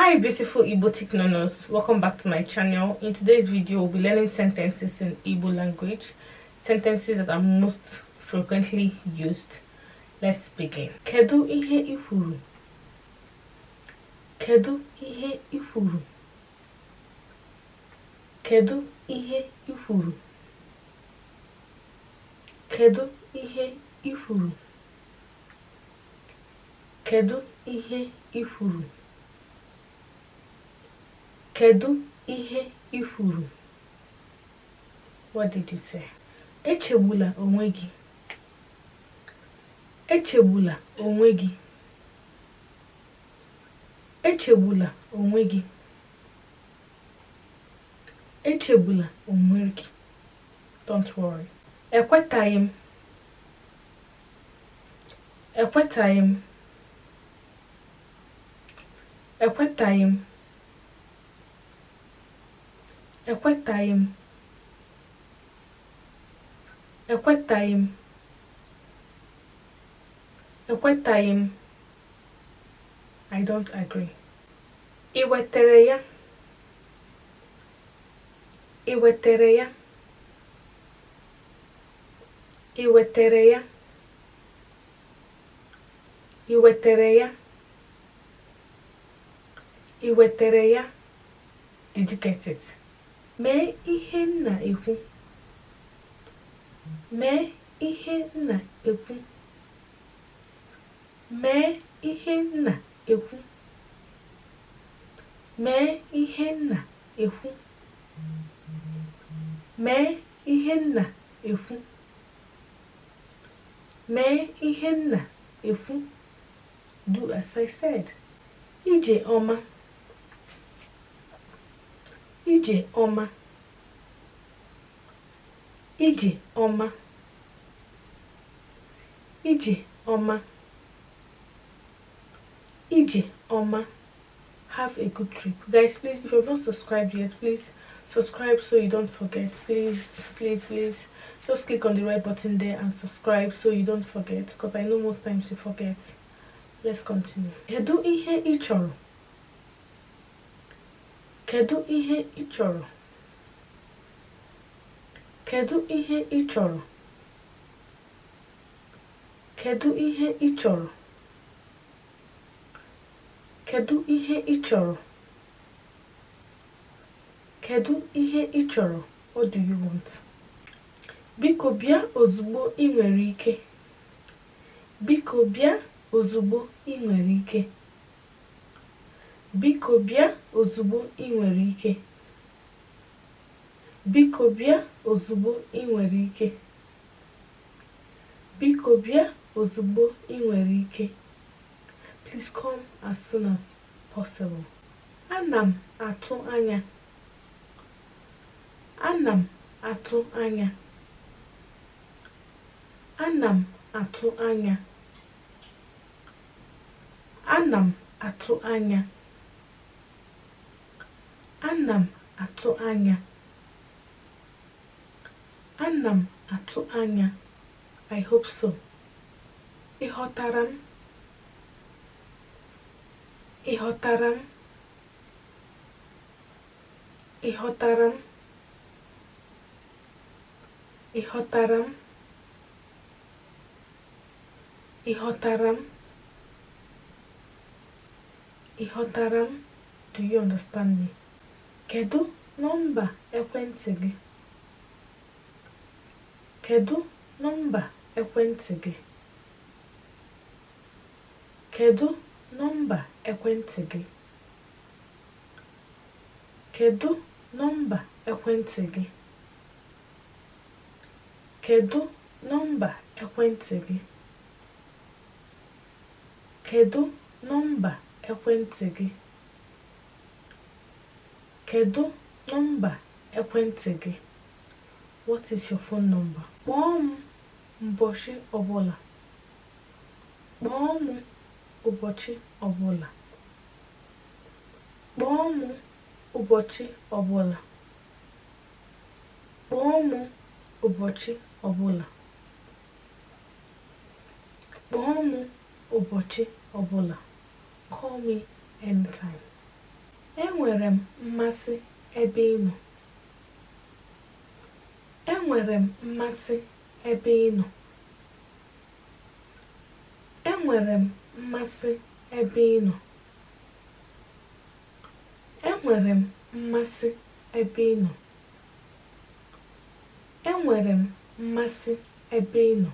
Hi beautiful Igbotic learners, welcome back to my channel. In today's video we'll be learning sentences in Igbo language, sentences that are most frequently used. Let's begin. Kedu ihe i kwuru? Kedu ihe i kwuru? Kedu ihe i kwuru? Kedu ihe i kwuru? Kedu ihe i kwuru? Kedu ihe i kwuru? What did you say? Echegbula onwe gị. Echegbula onwe gị. Echegbula onwe gị. Echegbula onwe gị. Don't worry. Ekwetaghị m. Ekwetaghị m. Ekwetaghị m. Ekwetaghị m. Ekwetaghị m. Ekwetaghị m. I don't agree. Ị wetere ya? Ị wetere ya? Ị wetere ya? Ị wetere ya? Ị wetere ya? Did you get it? Mee ihe m na-ekwu. Mee ihe m na-ekwu. Mee ihe m na-ekwu. Mee ihe m na-ekwu. Mee ihe m na-ekwu. Mee ihe m na-ekwu. Do as I said. Ije ọma. Ije ọma. Ije ọma. Ije ọma. Ije ọma. Have a good trip. Guys, please, if you've not subscribed yet, please subscribe so you don't forget. Please, please, please, just click on the red button there and subscribe so you don't forget, because I know most times you forget. Let's continue. Kedu ihe ị chọrọ? Kedu ihe ị chọrọ? Kedu ihe ị chọrọ? Kedu ihe ị chọrọ? Kedu ihe ị chọrọ? Kedu ihe ị chọrọ? What do you want? Biko bịa ozugbo ị nwere ike. Biko bịa ozugbo ị nwere ike. Biko bịa ozugbo ị nwere ike. Biko bịa ozugbo ị nwere ike. Biko bịa ozugbo ị nwere ike. Please come as soon as possible. Ana m atụ anya. Ana m atụ anya. Ana m atụ anya. Ana m atụ anya. Ana m atụ anya. Ana m atụ anya. I hope so. Ị ghọtara m? Ị ghọtara m? Ị ghọtara m? Ị ghọtara m? Ị ghọtara m? Ị ghọtara m? Do you understand me? Kedu nọmba ekwentị gị? Kedu nọmba ekwentị gị? Kedu nọmba ekwentị gị? Kedu nọmba ekwentị gị? Kedu nọmba ekwentị gị? Kedu nọmba ekwentị gị? Kedu nọmba ekwentị gị? What is your phone number? Kpọọ m ụbọchị ọbụla. Kpọọ m ụbọchị ọbụla. Kpọọ m ụbọchị ọbụla. Kpọọ m ụbọchị ọbụla. Kpọọ m ụbọchị ọbụla. Call me anytime. Enwere m mmasị ebe ị nọ. Enwere m mmasị ebe ị nọ. Enwere m mmasị ebe ị nọ. Enwere m mmasị ebe ị nọ. Enwere m mmasị ebe ị nọ.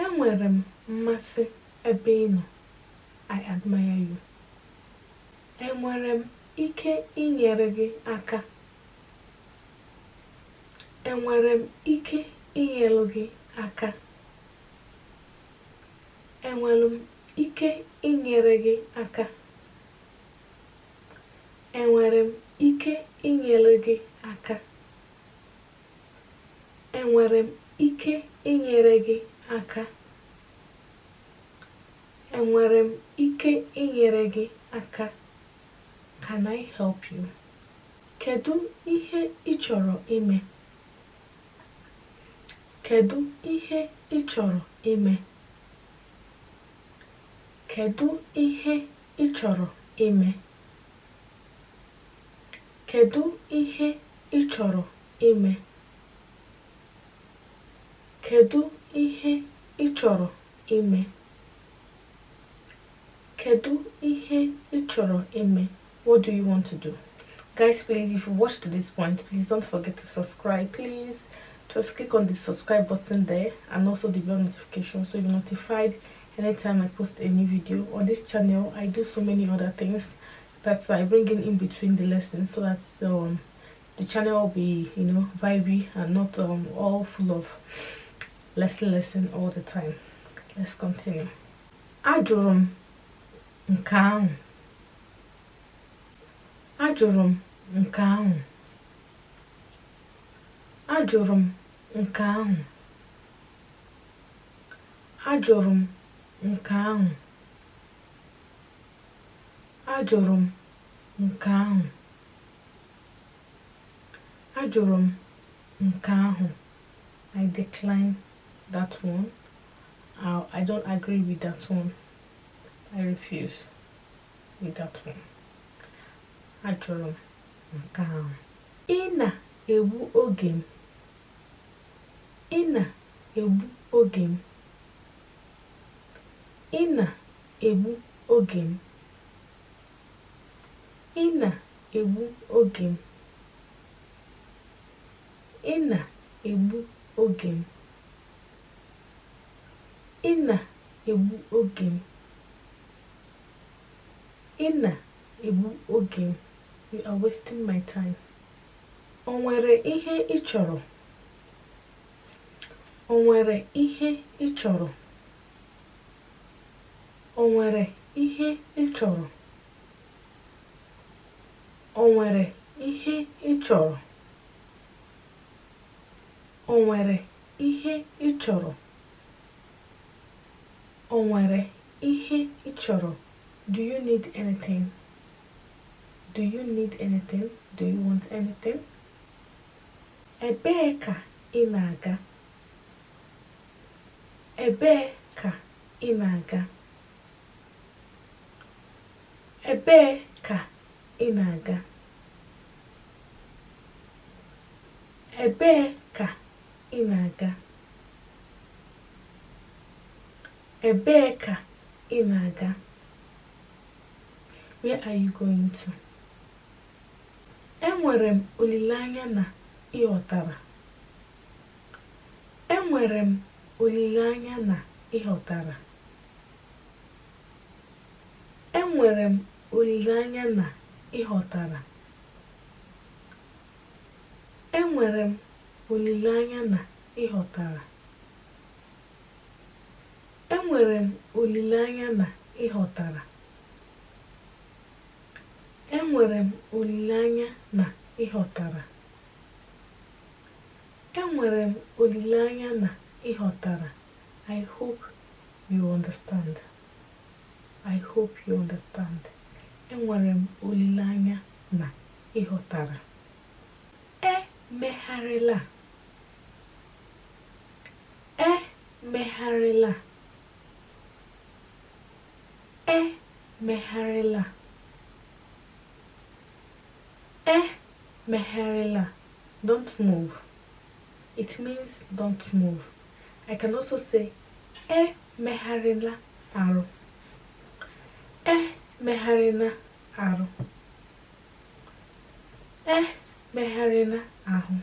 Enwere m mmasị ebe ị nọ. I admire you. Enwere m ike inyere gị aka? Enwere m ike inyere gị aka? Enwere m ike inyere gị aka? Enwere m ike inyere gị aka? Enwere m ike inyere gị aka? Enwere m ike inyere gị aka? Can I help you? Kedu ihe ị chọrọ ime? Kedu ihe ị chọrọ ime? Kedu ihe ị chọrọ ime? Kedu ihe ị chọrọ ime? Kedu ihe ị chọrọ ime? Kedu ihe ị chọrọ ime? What do you want to do? Guys, please, if you watched to this point, please don't forget to subscribe. Please just click on the subscribe button there and also the bell notification so you're notified anytime I post a new video. On this channel, I do so many other things that I bring in between the lessons, so that the channel will be, you know, vibey and not all full of lesson all the time. Let's continue. Ajụrụ m nke ahụ. Ajụrụ m nke ahụ. Ajụrụ m nke ahụ. Ajụrụ m nke ahụ. Ajụrụ m nke ahụ. Ajụrụ m nke ahụ. I decline that one. I don't agree with that one. I refuse with that one. Ajụrụ m nke ahụ. Ị na-egbu oge m. Ị na-egbu oge m. Ị na-egbu oge m. Ị na-egbu oge m. Ị na-egbu oge m. Ị na-egbu oge m. Ị na-egbu oge m. You are wasting my time. O nwere ihe ị chọrọ? O nwere ihe ị chọrọ? O nwere ihe ị chọrọ? O nwere ihe ị chọrọ? O nwere ihe ị chọrọ? O nwere ihe ị chọrọ? Do you need anything? Do you need anything? Do you want anything? Ebee ka ị na-aga? Ebee ka ị na-aga? Ebee ka ị na-aga? Ebee ka ị na-aga? Ebee ka ị na-aga? Where are you going to? Enwere m olileanya na ị ghọtara. Enwere m olileanya na ị ghọtara. Enwere m olileanya na ị ghọtara. Enwere m olileanya na ị ghọtara. Enwere m olileanya na ị ghọtara. Enwere m olileanya na ị ghọtara. Enwere m olileanya na ị ghọtara. I hope you understand. I hope you understand. Enwere m olileanya na ị ghọtara. Emegharịla. Emegharịla. Emegharịla. Emegharịla, don't move. It means don't move. I can also say emegharịla arụ. Emegharịla arụ. Emegharịla ahụ.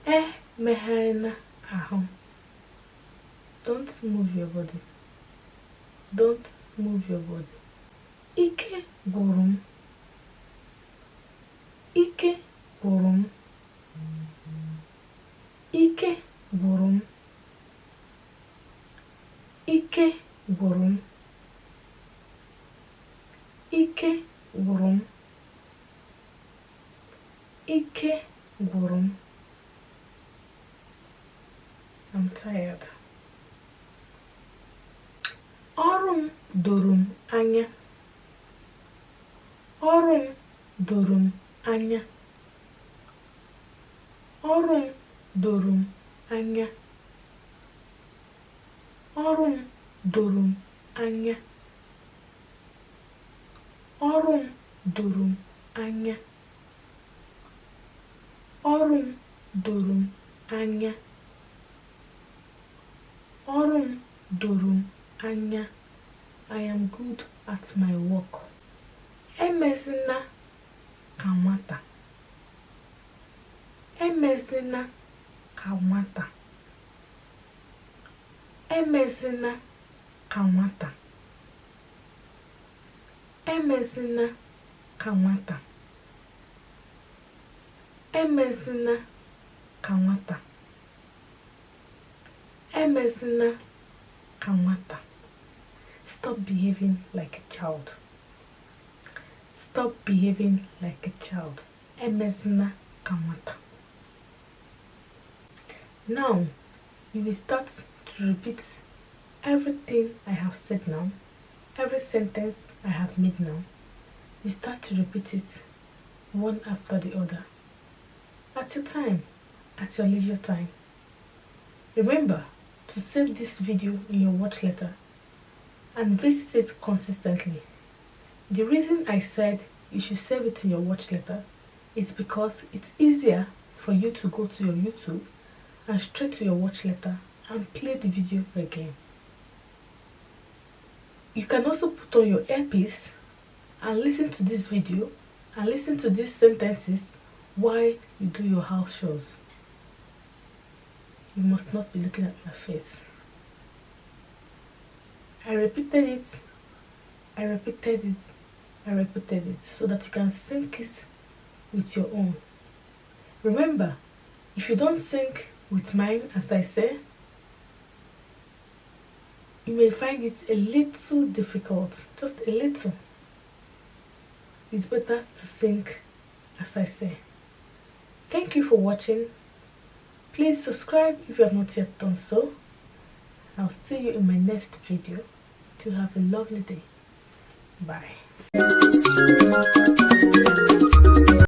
Emegharịla ahụ. Don't move your body. Don't move your body. Ike gwụrụ m. Ike gwụrụ m. Ike gwụrụ m. Ike gwụrụ m. Ike gwụrụ m. Ike gwụrụ m. I'm tired. Ọrụ m doro m anya. Ọrụ m doro m anya. Ọrụ m doro m anya. Ọrụ m doro m anya. Ọrụ m doro m anya. Ọrụ m doro m anya. Ọrụ m doro m anya. I am good at my work. Emezina ka nwata. Emezina ka nwata. Emezina ka nwata. Emezina ka nwata. Emezina ka nwata. Emezina ka nwata. Stop behaving like a child. Stop behaving like a child. Emezina ka nwata. Now, you will start to repeat everything I have said now, every sentence I have made now. You start to repeat it one after the other, at your time, at your leisure time. Remember to save this video in your watch later and visit it consistently. The reason I said you should save it in your watch later is because it's easier for you to go to your YouTube and straight to your watch later and play the video again. You can also put on your earpiece and listen to this video and listen to these sentences while you do your house chores. You must not be looking at my face. I repeated it, I repeated it, I repeated it so that you can sync it with your own. Remember, if you don't sync with mine, as I say, you may find it a little difficult, just a little. It's better to sync as I say. Thank you for watching. Please subscribe if you have not yet done so. I'll see you in my next video. To have a lovely day. Bye.